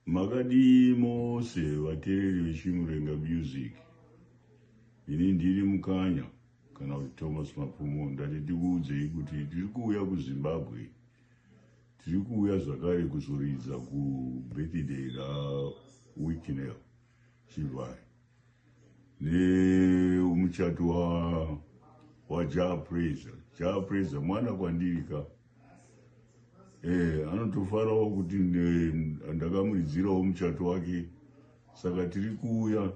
Makadii mose vateereri veChimurenga Music. Ini ndini Mukanya kana kuti Thomas Mapfumo ndati ndikuudzei kuti tiri kuuya kuZimbabwe. Tiri kuuya zvakare kuzoridza kubirthday raWicknell Chivayo nemuchato wa waJah Prayzah. Jah Prayzah mwana kwandiri ka. Eh, anotofarawo kuti ndakamuridzirawo muchato wake saka tiri kuuya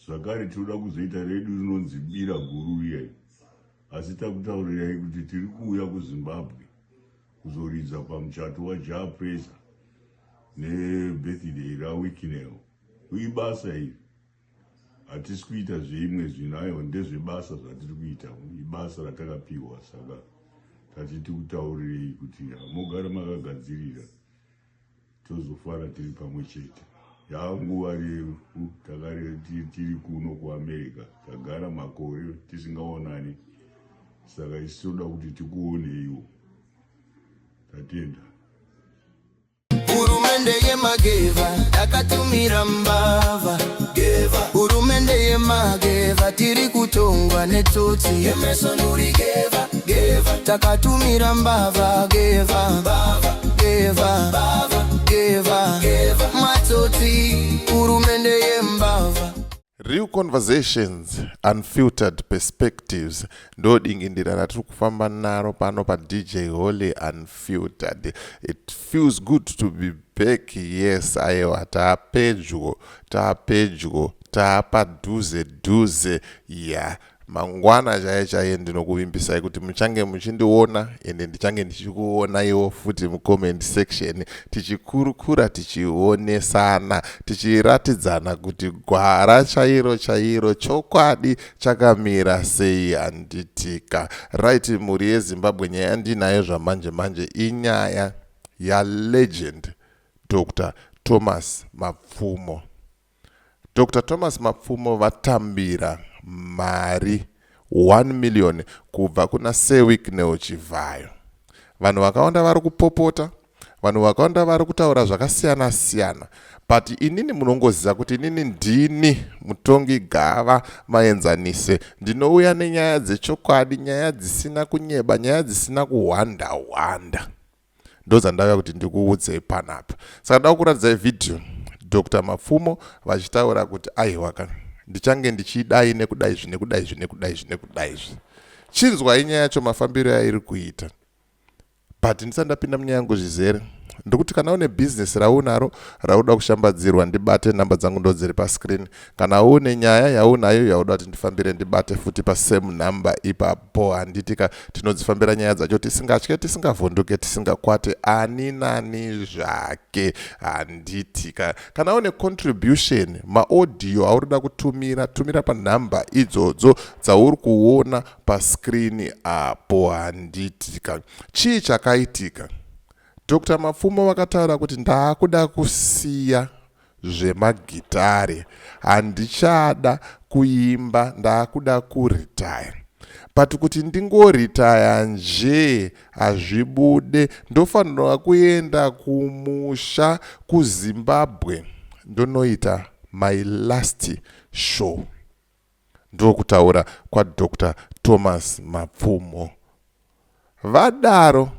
zvakare tinoda kuzoita redu rinonzi bira guru riya asi takutaurirai kuti tiri kuuya kuZimbabwe kuzoridza pamuchato waJah Prayzah nebirthday raWicknell. Ibasa iri, hatisi kuita zveimwe zvinhu, aiwa, ndezvebasa zvatiri kuita, ibasa ratakapiwa. Saka tati tikutaurirei kuti mogara makagadzirira, tozofara tiri pamwe chete. Yanguva refu tiri kuno kuAmerica, tagara makore tisingaonani, saka isi toda kuti tikuoneiwo. Tatenda. Hurumende yemageva yakatumira mbavha. Hurumende yemageva, tiri kutongwa netsotsi. Takatumira mbavha geva geva geva matsotsi. Hurumende yembavha. Real conversations, unfiltered perspectives, ndo dingindira ratiri kufamba naro pano paDJ Holy Unfiltered. It feels good to be back. Yes, aiwa, taapedyo, taapedyo, taapadhuze dhuze. Ya, mangwana chaiye chaiye ndinokuvimbisai kuti muchange muchindiona, ende ndichange ndichikuonaiwo futi mucomment section, tichikurukura, tichionesana, tichiratidzana kuti gwara chairo chairo, chokwadi chakamira sei, handitika? Right, mhuri yeZimbabwe, nyaya yandinayo zvamanje manje inyaya yalegend Dr Thomas Mapfumo. Dr Thomas Mapfumo vatambira mari 1 million kubva kuna Sir Wicknell Chivhayo. Vanhu vakawanda vari kupopota, vanhu vakawanda vari kutaura zvakasiyana siyana, but inini munongoziva kuti inini ndini mutongi gava maenzanise. Ndinouya nenyaya dzechokwadi, nyaya dzisina kunyeba, nyaya dzisina kuhwanda hwanda, ndodzandauya kuti ndikuudzei panapa. Saka ndava kuratidzai vhidhiyo Dr Mapfumo vachitaura kuti aiwaka, ndichange ndichidai nekudai zvi, nekudai zvi, nekudai zvi, nekudai zvi. Chinzwai nyaya yacho, mafambiro yairi kuita. But ndisati ndapinda munyaya yangu zvizere, ndikuti kana une bhizinesi raunaro rauda kushambadzirwa, ndibate. Namba dzangu ndo dziri pascreen. Kana une nyaya yaunayo yauda kuti ndifambire, ndibate futi pasame number ipapo, handitika? Tinodzifambira nyaya dzacho tisingatye, tisingavhunduke, tisingakwate ani nani zvake, handitika? Kana une contribution, maaudio auri kutumira, tumira panhamba idzodzo dzauri kuona pascreen apo, handitika? Chii chakaitika? Dr Mapfumo vakataura kuti ndaakuda kusiya zvemagitare, handichada kuimba, ndaakuda kuretire. But kuti ndingoretire nje hazvibude, ndofanirwa kuenda kumusha kuZimbabwe ndonoita my last show. Ndokutaura kwaDr Thomas Mapfumo. Vadaro,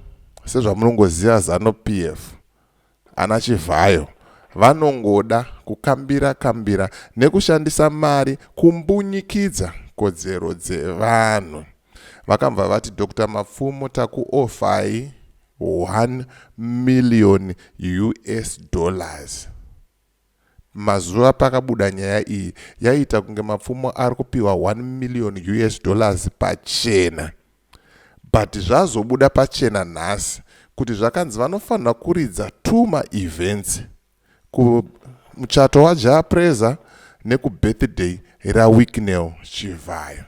sezvamunongoziva, ZANU PF, ana Chivhayo vanongoda kukambira kambira nekushandisa mari kumbunyikidza kodzero dzevanhu. Vakabva vati, "Dr Mapfumo, takuofferai 1 million US dollars." Mazuva pakabuda nyaya iyi, yaiita kunge Mapfumo ari kupiwa 1 million US dollars pachena, but zvazobuda pachena nhasi kuti zvakanzi vanofanira kuridza two maevents, kumuchato waJah Prayzah nekubirthday raWicknell Chivhayo.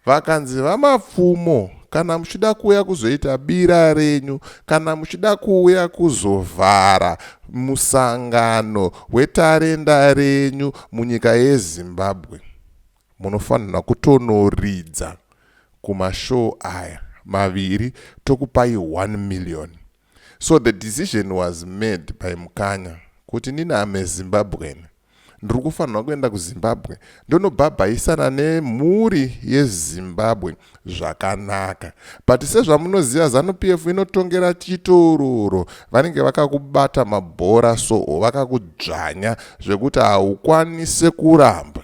Vakanzi, "VaMapfumo, kana muchida kuuya kuzoita bira renyu, kana muchida kuuya kuzovhara musangano wetarenda renyu munyika yeZimbabwe, munofanira kutonoridza kumashow aya maviri, tokupai 1 million." So the decision was made by Mukanya kuti nini am a Zimbabwean, ndiri kufanirwa kuenda kuZimbabwe ndonobhabhaisana nemhuri yeZimbabwe zvakanaka. But sezvamunoziva, ZANU PF inotongera chitororo. Vanenge vakakubata mabhora, so vakakudzvanya zvekuti haukwanise kuramba.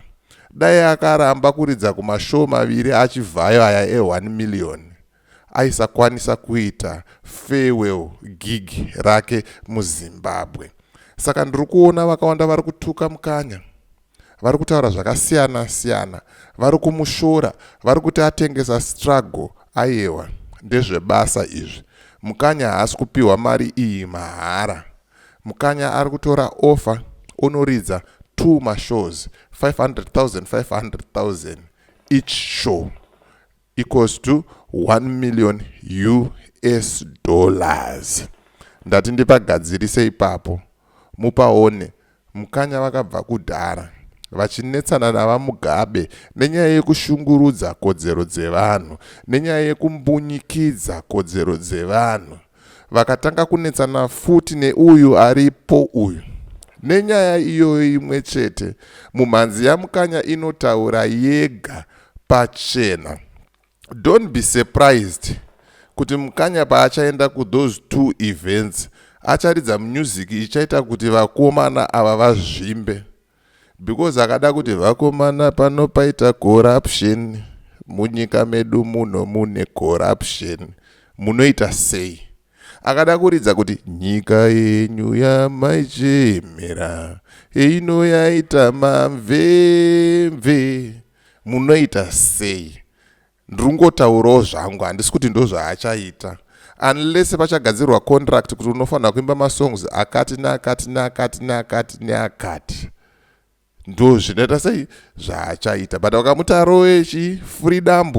Dai akaramba kuridza kumashow maviri achivhayo aya e1 million, aisakwanisa kuita farewell gig rake muZimbabwe. Saka ndiri kuona vakawanda vari kutuka Mukanya, vari kutaura zvakasiyana siyana, vari kumushora, vari kuti atengesa struggle. Aiwa, ndezvebasa izvi. Mukanya haasi kupiwa mari iyi mahara. Mukanya ari kutora offer, onoridza two mashows, 500,000 500,000 each show, equals to 1 million US dollars. Ndati ndipagadzirise ipapo mupaone. Mukanya vakabva kudhara vachinetsana navaMugabe nenyaya yekushungurudza kodzero dzevanhu, nenyaya yekumbunyikidza kodzero dzevanhu. Vakatanga kunetsana futi neuyu aripo uyu nenyaya iyoyo imwe chete. Mumhanzi yaMukanya inotaura yega pachena. Don't be surprised kuti Mukanya paachaenda kuthose two events acharidza music ichaita kuti vakomana ava vazvimbe, because akada kuti vakomana pano paita corruption munyika medu muno, mune corruption, munoita sei? Akada kuridza kuti nyika yenyu yamaichemera ino yaita mamvemve, munoita sei? Ndiri kungotaurawo zvangu, handisi kuti ndo zvaachaita, unless pachagadzirwa contract kuti unofanira kuimba masongs akati neakati neakati neakati neakati, ndo zvinoita sei zvaachaita. But vakamuti arowe chifreedom,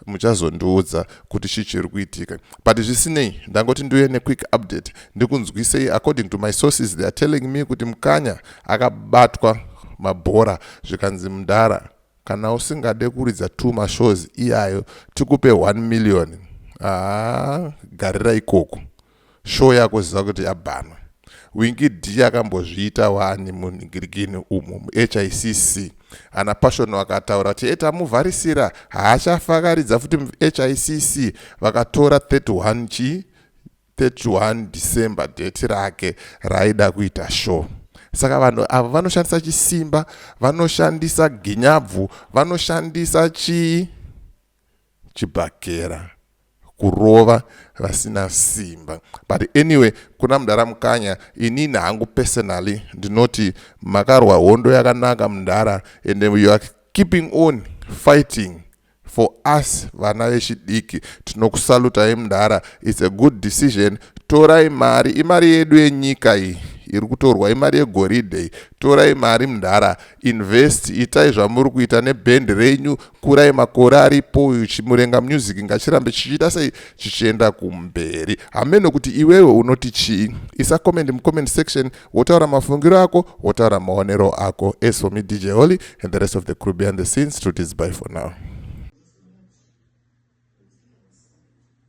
muchazondiudza kuti chii chiri kuitika. But zvisinei, ndangoti ndiuye nequick update ndikunzwisei. According to my sources, they are telling me kuti Mukanya akabatwa mabhora, zvikanzi, "Mudhara, kana usingade kuridza two mashows iyayo tikupe 1 million, haa, garira ikoko, show yako ziva kuti yabhanwa." Winky D akambozviita wani munhingirikini umu muHICC. Ana Passion vakataura kuti etamuvharisira, haachafakaridza futi muHICC. Vakatora 31 chi 31 December, date rake raaida kuita show. Saka vanhu ava vanoshandisa chisimba, vanoshandisa ginyabvu, vanoshandisa chii, chibhakera kurova vasina simba. But anyway, kuna mudhara Mukanya, inini hangu personally ndinoti makarwa hondo yakanaka mudhara, and you are keeping on fighting for us vana vechidiki. Tinokusalutai mudhara. It's a good decision. Torai mari, imari yedu yenyika iyi iri kutorwa, imari yegoridhe. Torai mari mudhara, invest, itai zvamuri kuita nebhendi renyu, kurai makore aripo. Chimurenga Music ngachirambe chichiita sei, chichienda kumberi. Hameno kuti iwewe unoti chii. Isa comment mucomment section, wotaura mafungiro ako, wotaura maonero ako. As for me, DJ Holly and the rest of the crew behind the scenes, truth is bye for now.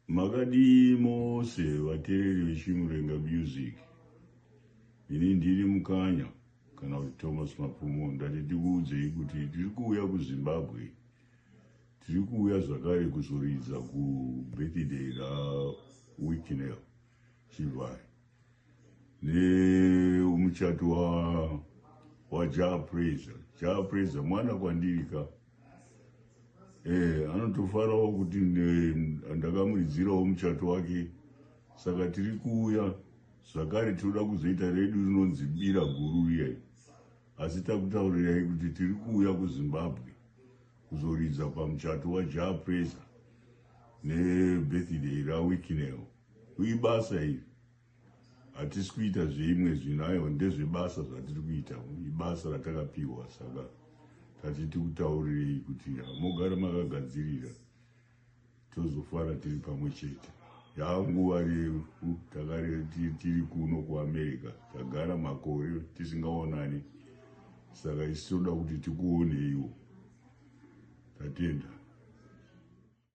Makadii mose vateereri veChimurenga Music? Ini ndiri Mukanya kana kuti Thomas Mapfumo. Ndati ndikuudzei kuti tiri kuuya kuZimbabwe, tiri kuuya zvakare kuzoridza kubirthday raWicknell Chivayo nemuchato waJah Prayzah. Jah Prayzah mwana kwandiri ka. Anotofarawo kuti ndakamuridzirawo muchato wake. Saka tiri kuuya zvakare, tinoda kuzoita redu rinonzi bira guru riya, asi takutaurirai kuti tiri kuuya kuZimbabwe kuzoridza pamuchato waJah Prayzah nebirthday raWicknell. Ibasa iri, hatisi kuita zveimwe zvinhu. Aiwa, ndezvebasa zvatiri kuita, ibasa ratakapiwa. Saka tati tikutaurirei kuti mogara makagadzirira, tozofara tiri pamwe chete. Yanguva refu tiri kuno kuAmerica, tagara makore tisingaonani, saka isi toda kuti tikuoneiwo. Tatenda.